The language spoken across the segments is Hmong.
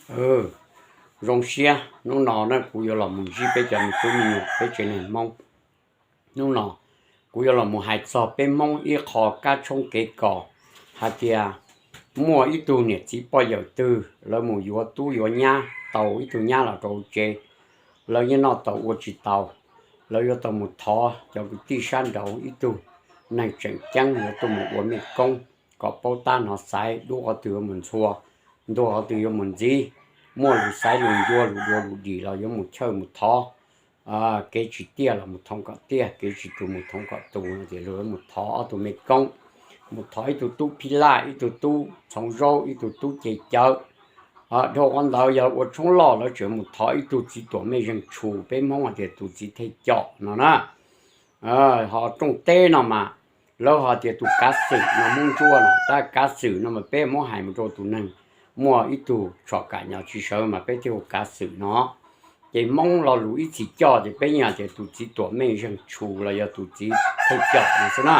Zoo siab hnub no na kuv yuav los mus ntsib peb cov me tub me nyuam peb tsev neeg Hmoob. Hnub no kuv yuav los mus hais txog peb Hmoob ib qho kab tshoob kev kos, hais tias muaj ib tug niam txiv poj yawm twg lawv mus yuav tub yuav nyab tau ib tug nyab los rau tsev, lawv yeej noj tau ua tsis tau, lawv yuav tau mus thov cov kwv tij sab nraud ib tug neeg tseem ceeb yuav tuaj mus ua mej koob kom paub tab hnov xaiv dub qhov twg yuav mus ntxhua, ntuag qhov twg yuav mus ntxiv, muaj lus xaiv lus ncua lus dua lus dim los yuav mus chawj mus thov. Kev tsis tiaj los mus thoov kom tiaj, kev tsis tus mus thoov kom tus no ces luag yuav mus thov ob tug mej koob, mus thov ib tug tub phij laj, ib tug tub txhoov zaub, ib tug tub ceg cawv. Dhau qhov ntawd yog ua tshoob loj lawv tseem mus thov ib tug txiv tuam mej zeeg tshus, peb Hmoob hais tias tus txiv thej com no na. Ho rooj teb no mas lawv ho tias tus kav xwm no Hmoob Ntsuab no, tab kav xwm no mas peb muab hais mus rau tus neeg muaj ib tug tshom kam nyo tsis sawv mas peb thiaj hu kav xwm no. Ces Hmoob lo lus ib txhis coj ces peb yeej hais tias tus txiv tuam mej zeeg tshus los yog tus txiv thej com no xwb na.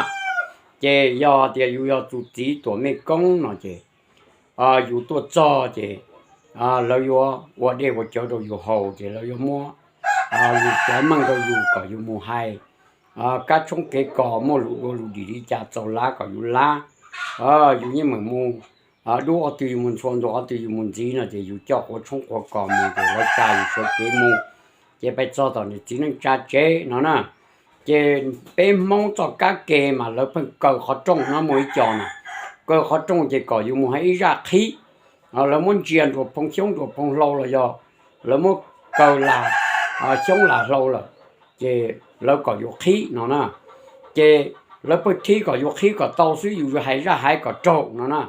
Ces yog tias yus yog tus txiv tuam mej koob no ces yus tuaj txog ces lawv yuav ua dej ua cawv rau yus haus ces lawv yuav muab lus cov meej rau yus kom yus mus hais kab tshoob kev kos, muaj lus dua lus dim li cas txaus lav kom yus lav. Yus yeej meem mus dub qhov twg yus mus ntxhua, ntuag qhov twg yus mus ntxiv no ces yus coj quav tshoob quav kos mus ces lawv tsa yus sawv kev mus. Ces pais txog tom niam txiv neej tsa tsev no na, ces peb Hmoob txoj kab ke mas lawv pheej kaw qhov rooj no muaj ib co na, kaw qhov rooj ces kom yus mus hais ib zaj qhib. Lawv muab ntsia nruas phoo xyoob nruas phoo hlau los yog lawv muab kaw lam xyoob lam hlau lawm, ces lawv kom yus qhib no na. Ces lawv pheej thib kom yus qhib kom tau xwb, yus hais zaj haiv kom raug no na.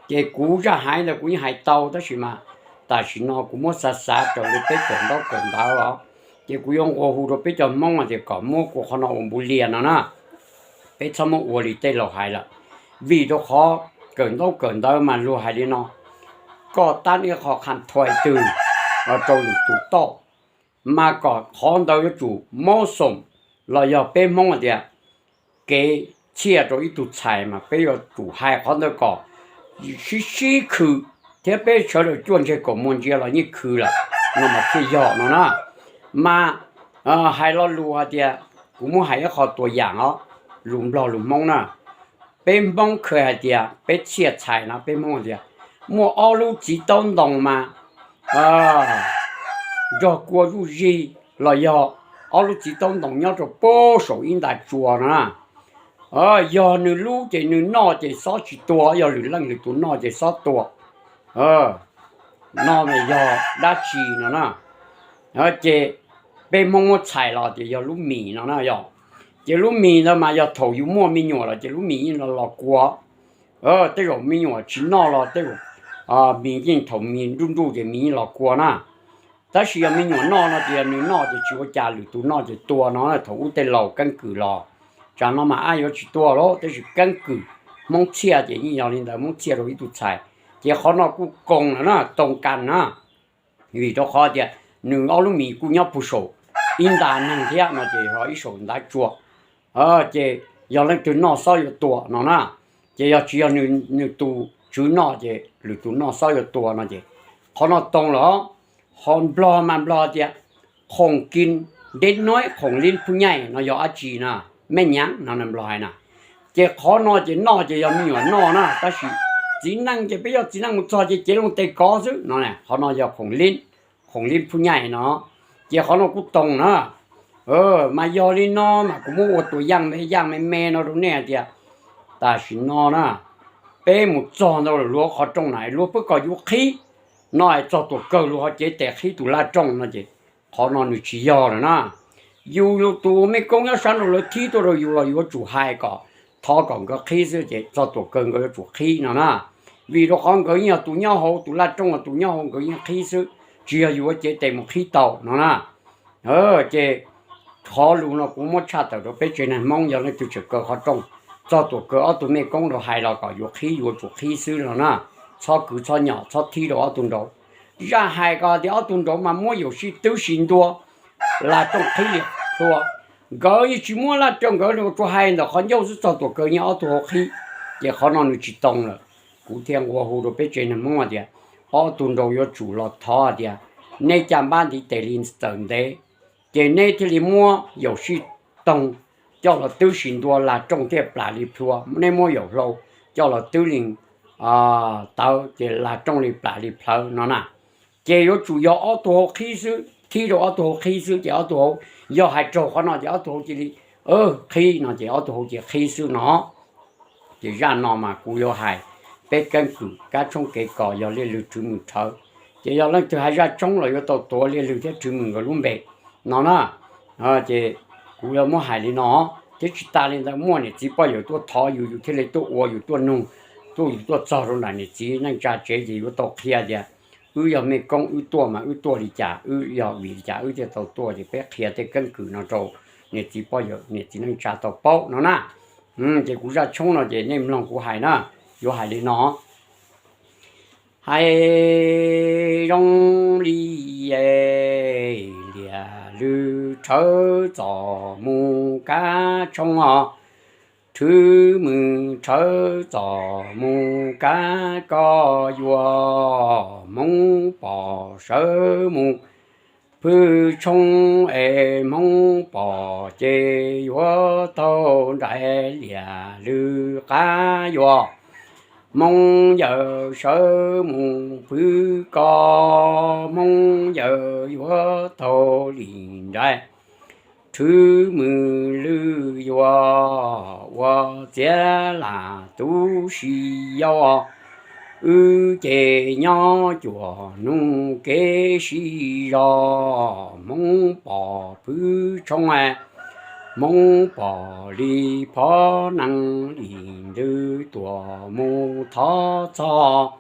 Ces kuv zaj haiv ntawd kuv yeej hais tau tab sis mas tam sim no kuv muab xav xav raws li peb kawm ntaub kawm ntawv os, ces kuv yuav nqua hu rau peb cov Hmoob tias kom muab kuv qhov no ua npu lias no na. Peb txhob muab ua li tej laus hais lawm, vim rau qhov kawm ntaub kawm ntawv mas luag hais li no, koj tab ib qho qha thuais twg rau lwm tus tauj, mas kom qhov ntawd yuav tsum mob xoom, los yog peb Hmoob hais tias kev txhiaj rau ib tug txhais mas peb yuav tsum hais qhov ntawd kom sib sib khwm, thiab peb sawv daws cuaj ntseg kaum muag ntsia los yeej khwm lawm no mas thiaj yog no na. Mas hais lo lus hais tias, kuv muab hais ib qho tuam yam os, lus Nplog lus Hmoob na, peb Hmoob kha hais tias peb txhiaj txhais no peb Hmoob hais tias muaj ob lub txiv taub ntoo mas nrog kua zuj zi, los yog ob lub txiv taub ntoo nyob rau pem saum ib nta tsua no na. Yog nws lub ces nws noj ces xob tsis tua, yog lwm leej lwm tus noj ces xob tua. No mas yog dab tsi no na? Ces peb Hmoob muab txhais los tias yog lub mis no na yog. Ces lub mis ntawd mas yog thaum yus muaj me nyuam lawm ces lub mis yeej los los kua. Tej zaum me nyuam tsis noj los tej zaum mis yeej thaum mis nruj nruj ces mis yeej los kua na. Tab sis yog me nyuam noj no ces yog nws noj ces tsis ua cas, lwm tus noj ces tua no, thaum ub tej laus keeb kwm los. Tsam no mas ab yuav tsis tua lawm tab sis keeb kwm, Hmoob txhiaj ces yeej yog li ntawd, Hmoob txhiaj rau ib tug txhais. Ces qhov no kuj koos lawm na, toos kas na. Vim rau qhov tias nws ob lub mis kuj nyob puag saum ib nta neeg thiab no ces ho ib saum ntav tsua. Ces yog leej twg noj xob yuav tua no na, ces yog tsis yog nws tus tswv noj ces lwm tus noj xob yuav tua no ces qhov no toos lawm. Ho Nplog mas Nplog tias khoom kis deb noib khoom lib phuj nyaij no yog dab tsi na? Mej nyaav no Nplog hais na. Ces qhov no ces noj ces yog me nyuam noj na, tab sis txiv neej ces peb yog txiv neej mus txog ces cev loo tes kov xwb no. Qhov no yog khoom lib, khoom lib phuj nyaij no. Ces qhov no kuj toos na. Mas yog li no mas kuv muab ua tus yaj me yaj me me no rau nej hais tias tam sim no na, peb mus txog ntawd luag qhov rooj na luag pheej kom yus qhib no es txog tuam kawg luag ho cev tes qhib tus laj rooj no ces qhov no nws tsis yog lawm na. Yus tus mej koob nyob sab nraud lawv thib tuaj rau yus los yuav tsum hais kom thov kom nkawd qhib xwb ces txog tuam kawg nkawd yuav tsum qhib no na. Vim rau qhov nkawd yeej yog tus nyob hauv, tus laj rooj tus nyob hauv nkawd yeej qhib xwb, tsis yog yus yuav cev tes mus qhib tau no na. Ces qhov lus no kuv muab tshaj tawm rau peb tsev neeg Hmoob, yog leej twg tseem kaw qhov rooj, txog tuam kawg ob tug mej koob rau hais los kom yus qhib yuav tsum qhib xwb no na. Txhob kwv txhob nyom txhob thib rau ob tug nraud. Zaj hais ko tias ob tug nraud mas muab yaum sib twb sib ntua, laj rooj qhib li hlua. Nkawd yeej tsis muab laj rooj, nkawd tsuas hais ntawm qhov ncauj xwb, txog tuam kawg yeej ob tug hauv qhib. Ces qhov no nws tsis toos lawm. Kuv thiaj nqua hu rau peb tsev neeg Hmoob hais tias ob tug nraug yuav tsum los thov tias, neb caj npab ntiv tes li txawm ntev, ces neb thiaj li muab yaum sib toog coj los twb sis ntua lag rooj thiaj plam li plhuav, neb muab yaum hlau coj los twb li tawv ces lag rooj li plam li plhawv no na. Ces yuav tsum yog ob tug hau qhib xwb, thib rau ob tug hau qhib xwb ces ob tug hau, yog hais raug qhov no ces ob tug hau cia li qhib no ces ob tug hau cia li qhib xwb no. Ces zaj no mas kuv yuav hais peb keeb kwm kab tshoob kev kos yog Liaj Lwg Rwv Mws Rhawv. Ces yog leej twg hais zaj tshoob los yuav tau tuav Liaj Lwg thiab Rwv Mws nkawd lub npe no na. Ces kuv yuav muab hais li no, thiab tsis tas li ntawd muaj niam txiv poj yawm tuaj thov yus, yus thiaj li tuaj ua, yus tuaj nug, tuaj yus tuaj txog rau nram niam txiv neej tsa tsev ces yuav tau qhia tias wb yog mej koob wb tuaj mas wb tuaj li cas, wb yog vim li cas wb thiaj tau tuaj, ces peb qhia tej keeb kwm no rau niam txiv poj yawm niam txiv neej tsa tau paub no na. Ces kuv zaj tshoob no ces nej mloog kuv hais na, yuav hais li no. Hais zoo li Liaj Lwg Rhawv txom mus kab tshoob os, Rwv Mws Rhawv txom mus kab koj yuav, Hmoob Pom sawv mus phwj tshoob es Hmoob Pom ces yuav taug nraim Liaj Lwg qab yuav, Hmoob Yawg sawv mus phwj koj, Hmoob Yawg yuav taug li nraim, Rwv Mws Lwj yuav ua txiav lam tu si yau, wb ces nyob cuag nug kev sib zog, Hmoob Pom phwj tshoob, Hmoob Pom li phov nees li ntws tuam mus thov txog,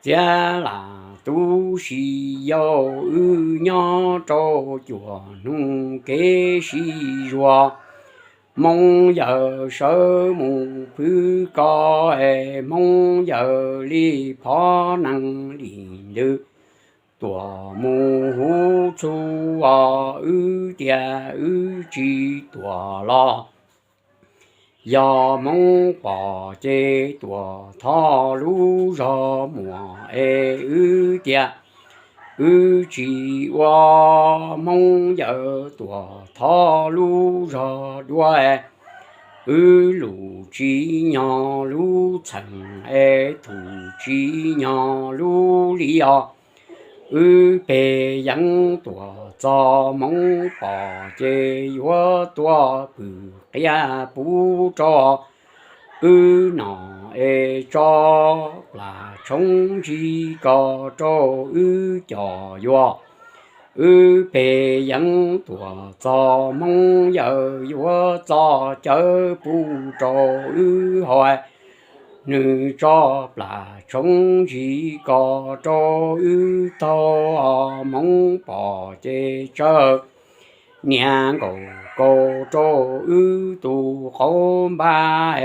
txiav lam tu si yau, wb nyob rau cuag nug kev sib zuag, Hmoob Yawg sawv mus phwj koj, Hmoob Yawg li phov nees li ntws tuam mus huv txhuv os, wb tias wb tsis tuam los, yog Hmoob Pom ces tuam thov lub zog muam es, wb tias wb tsis ua, Hmoob Yawg tuam thov lub zog dua, wb lus tsis nyog lub txheem es, thum tsis nyog lub li os, wb peg yeeb tuam txog, Hmoob Pom ces yuav tuaj pw qia puv rau, wb nom es tso plam tshoob ntsig kos rau wb coj yuav, wb peg yeeb tuam txog, Hmoob Yawg yuav txoj cawv puv rau wb haus, nws tso plam tshoob ntsig kos rau wb taug, Hmoob Pom ces tsawv niag nkaum kaus rau wb tus qauv npab,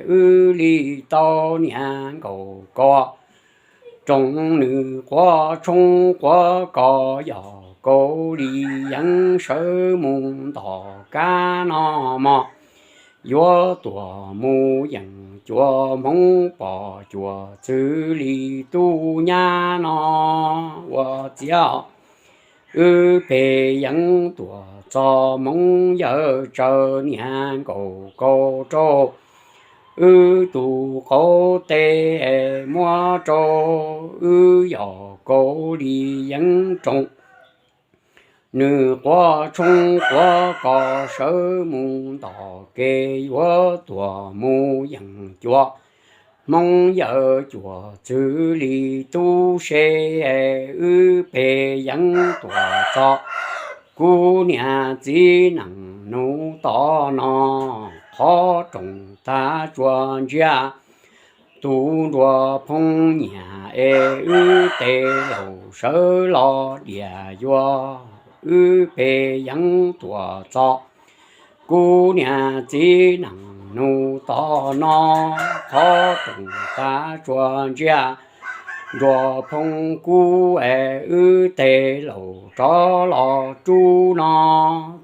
wb li tau niag nkaum kaus roos, nws quav tshoob quav kos yog kaus li yeeb sawv mus ntom kab no mog, yuav tuam mus yeem cuav, Hmoob Pom cuav txwv li tub nyab no ua txiav, wb peg yeeb tuam txog, Hmoob Yawg tsawv niag nkaum kaus rau wb tus qauv teb, muab rau wb yog kaus li yeeb roos, nws quav tshoob quav kos sawv mus ntom kev, yuav tuam mus yeem cuav, Hmoob Yawg cuav txwv li tub se, wb peg yeeb tuam txog, kuv niag txiv nees nus tom no, qhov roos tag tsuas ntsia tus nruas phoo nyiam es, wb tes laus sawv los diam yuav, wb peg yeeb tuam txog, kuv niag txiv nees nus tom no, qhov roos tag tsuas ntsia nruas phoo kub es, wb tes laus rov los rub no,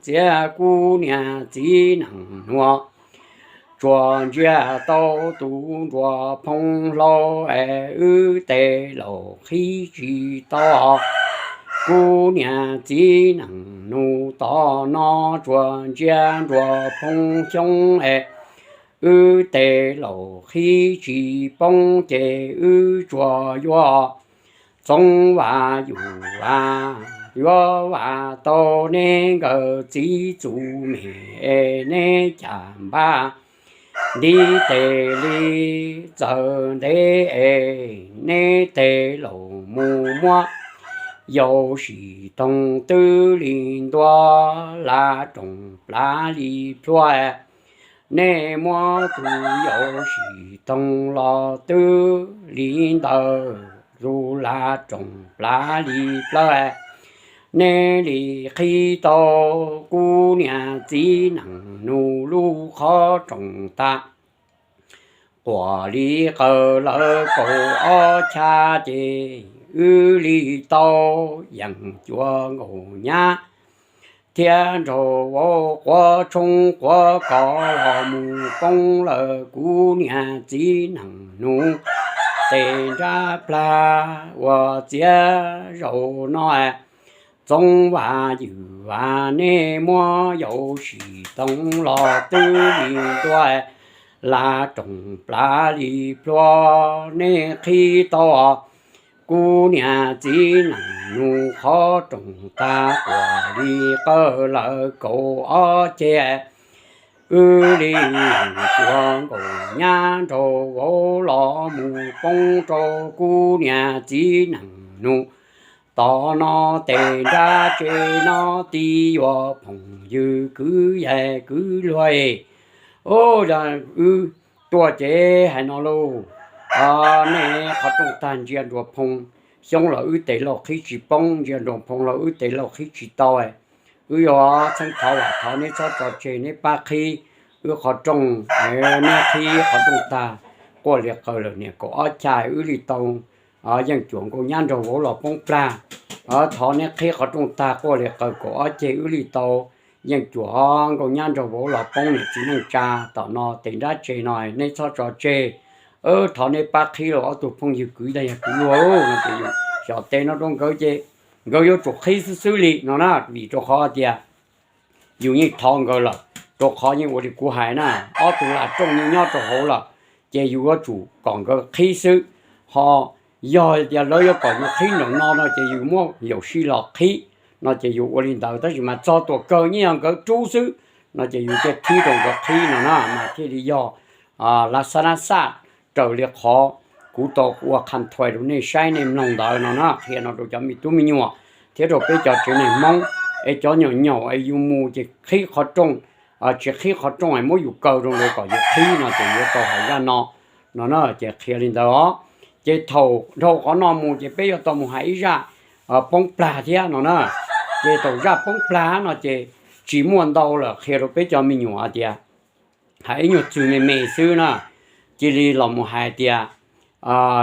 txiav kuv niag txiv nees nus tsuas ntsia tau tus nruas phoo hlau es wb tes laus qhib tsis tau. Kuv niam txiv neej nus tom no tsuas ntsia nruas phoo xyoob es wb tes laus qhib tsis poob ces wb tsuas yuav Txoov Vas Yus Vas yuav vam tau neb nkawd txiv txuj mem es neb cam npab ntiv tes li txawm ntev es neb tes laus mus muab yau sim toog twb li ntua lav roos plav li plhuav. Nej muab tus yau sim toog los twb li ntawd tus lav roos plav li plawv. Nej li qhib tau kuv niam txiv neej nus lub qhov roos tag quas li qawm lawv kaum ob chaj ces wb li tau yeem cuav nkaus nyab thiab nraug vauv quav tshoob quav kos los mus poob lawm kuv niam txiv neej nus tes nrab plag ua txiav zaum no. Txoov Vas Yus Vas nej muab yau sim toog los twb li ntua lav roos plav li plhuav. Nej qhib tau kuv niam txiv neej nus qhov roos tag quas li qawm lawv kaum ob ceg wb li cuav nkaus nyab nraug vauv los mus poob rau kuv niam txiv neej nus tom no tes nrab tse no tib yuav phooj ywg kwv yam kwv luag. Wb tuaj ces hais no lauj, nej qhov rooj tag ntsia nruas phoo xyoob los wb tes laus qhib tsis poob, ntsia nruas phoo los wb tes laus qhib tsis tau. Wb yuav txheeb thov vam thov neb txhob tso tseg, neb pab qhib wb qhov rooj, neb qhib qhov rooj tag quaj li qawm lawm niam kaum ob chaj wb li tau yeej cuam nkauj nyab nraug vauv los poob plag. Thov neb qhib qhov rooj tag quaj li qawm kaum ob ceg wb li tau yeej cuam nkauj nyab nraug vauv los poob niam txiv neej tsa tom no tes nrab tse no, neb txhob tso tseg. Thov neb pab qhib los ob tug phooj ywg kwv yam kwv luag no ces yus xyov teb no rau nkawd ces nkawd yuav tsum qhib xwb xwb li no na, vim rau qhov tias yus yeej thov nkawd lawm, rau qhov yeej ua li kuv hais na, ob tug lav rooj yeej nyob rau hauv lawm, ces yus yuav tsum kom nkawd qhib xwb. Ho yog tias lawv yuav kom yus qhib nraum no no ces yus muab yaum sij los qhib no ces yus ua li ntawd, tab sis mas txog tuam kawg nyiaj nkawd rub xwb no ces yus thiaj thib rau nkawd qhib no na mas thiaj li yog lav xab nab xaj raws li qhov kuv tau ua qha thuais rau nej saib nej mloog ntawd no na, qhia no rau cov me tub me nyuam thiab rau peb cov tsev neeg Hmoob, es cov nyaum nyaum es yus mus ces qhib qhov rooj, tsis qhib qhov rooj es muab yus kaw rau ntawd kom yus qhib no ces yuav tau hais zaj no no na, ces qhia li ntawd os. Ces thaum dhau qhov no mus ces peb yuav tau mus hais ib zaj poob plag thiab no na. Ces thaum zaj poob plag no ces tsis muaj ntau lawm, qhia rau peb cov me nyuam tias hais ib nyuag txwg me me xwb na, cia li los mus hais tias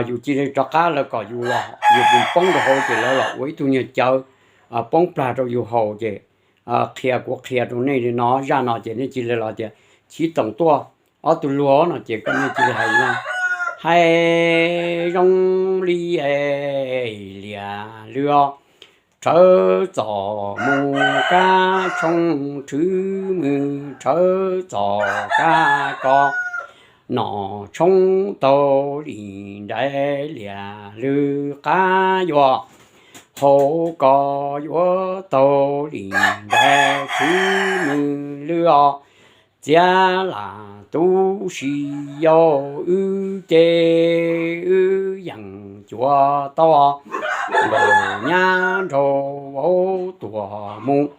yus cia li rov qab lawv kom yus los yus poob rau hauv ces lawv los ua ib tug nyuag cawv poob plag rau yus haus ces qhia kuv qhia rau nej li no, zaj no ces nej cia li los tias chiv toom tuaj ob tug luag no ces koj nej cia li hais no, hais zoo li liam lwm os, rhawv txom mus kab tshoob rhwv mws rhawv txom kab kos, nom tshoob taug li nraiv liam lwm qab yuav haus kos yuav taug li nraiv rhwv mws lwm os. Txiav lam tu si yau wb ces wb yeem cuav tau nkaus nyab nraug vauv tuag mus.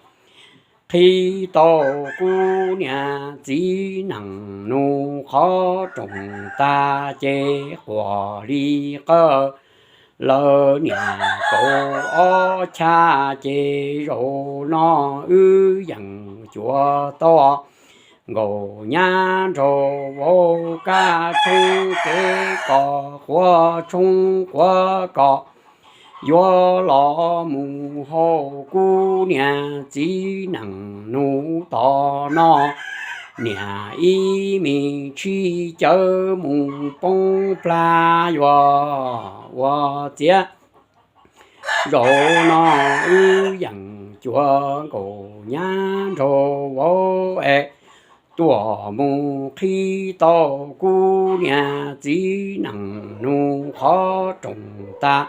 Qhib tau kuv niam txiv neej nus qhov rooj tag ces quas li qawm lawv niam kaum ob chaj ces zaum no wb yeem cuav tau nkaus nyab nraug vauv kab tshoob kev kos quav tshoob quav kos yuav los mus haus kuv niam txiv neej nus tom no Niam ib me tsis cawv mus poob plag yuav ua txiav. Zaum no wb yeem cuav nkaus nyab nraug vauv es tuaj mus qhib tau kuv niam txiv nees nus qhov rooj tag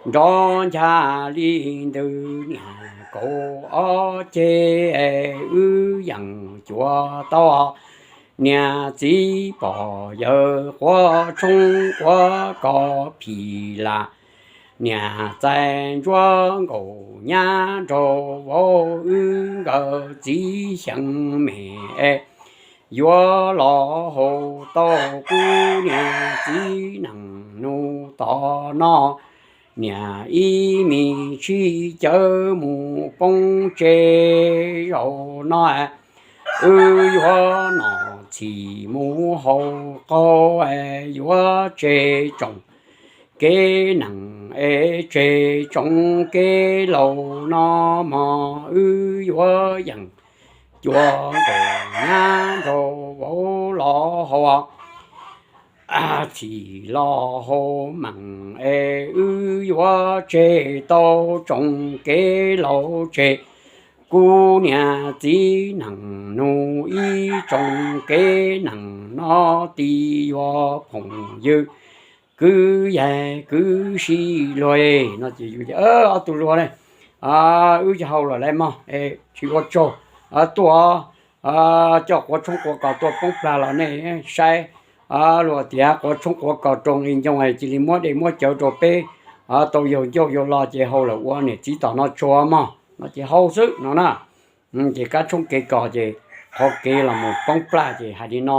nrov ncha li ntws niam kaum ob ceg es wb yeem cuav tau niam txiv pog yawg quav tshoob quav kos phim lam niam txais ntsuab nkaus nyab nraug vauv wb nkawd txiv xyeem me es yuav los haus tau kuv niam txiv nees nus tom no. Niam ib me tsis cawv mus poob tsev zaum no wb yuav nom txhim mus haus qaug yuav tseg tsoom kev nees es tseg tsoom kev laus no mog wb yuav yeem cuav nkaus nyab nraug vauv los haus txhim los haus meem es wb yuav tseg tau tsoom kev laus tseg kuv niam txiv nees nus ib tsoom kev nees no ti yuav phooj ywg kwv yaig kwv sib luag no ces ob tug luag ne wb cov haus lawm lauj mog, tsis ua tsaug, tuaj coj quav tshoob quav kos tuaj poob plag los nej saib, luag tias quav tshoob quav kos rau nqi ncoo cia li muab dej muab cawv rau peb tau yaug ncauj yaug lo ces haus lawm ua niam txiv tom no tsuag mog no ces haus xwb no na. Ces kab tshoob kev kos ces qhov kev los mus poob plag ces hais li no,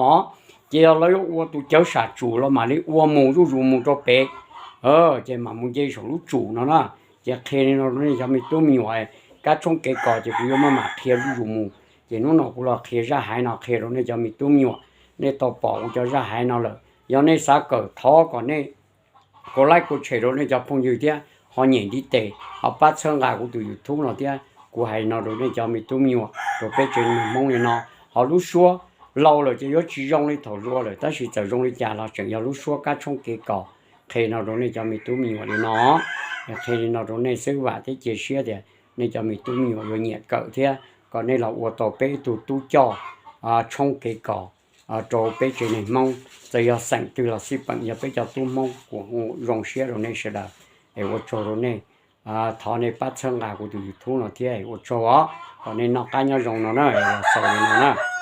ces yog lawv yuav ua tus cawv sam tsum los mam li ua mus zuj zus mus rau pem, ces mam mus nce saum lub tsum no na. Ces qhia li no rau nej cov me tub me nyuam, kab tshoob kev kos ces kuv yuav maj mam qhia zuj zus mus. Ces hnub no kuv los qhia zaj haiv no qhia rau nej cov me tub me nyuam, nej tau pom kuv cov zaj haiv no lawm, yog nej xav kawm thov kom nej kaus laib kaus tshem rau nej cov phooj ywg thiab ho nyem ntiv tes ho pab txhawb nqa kuv tus YouTube no thiab. Kuv hais no rau nej cov me tub me nyuam rau peb tsev neeg Hmoob li no, ho lub suab laus lawm ces yuav tsis zoo li thaum hluas lawm, tab sis txawm zoo li cas los tseem yog lub suab kab tshoob kev kos. Qhia no rau nej cov me tub me nyuam li no, qhia li no rau nej xwb vam thiab cia siab tias nej cov me tub me nyuam yuav nyiam kawm thiab kom nej los ua tau peb ib tug tub coj tshoob kev kos rau peb tsev neeg Hmoob, txawm yog xeem twg los xij peem yog peb cov tub Hmoob. Kuv zoo siab rau nej sawv daws es ua tsaug rau nej, thov nej pab txhawb nqa kuv tus YouTube no thiab ua tsaug os, kom nej noj qab nyob zoo no na, xaus li no na.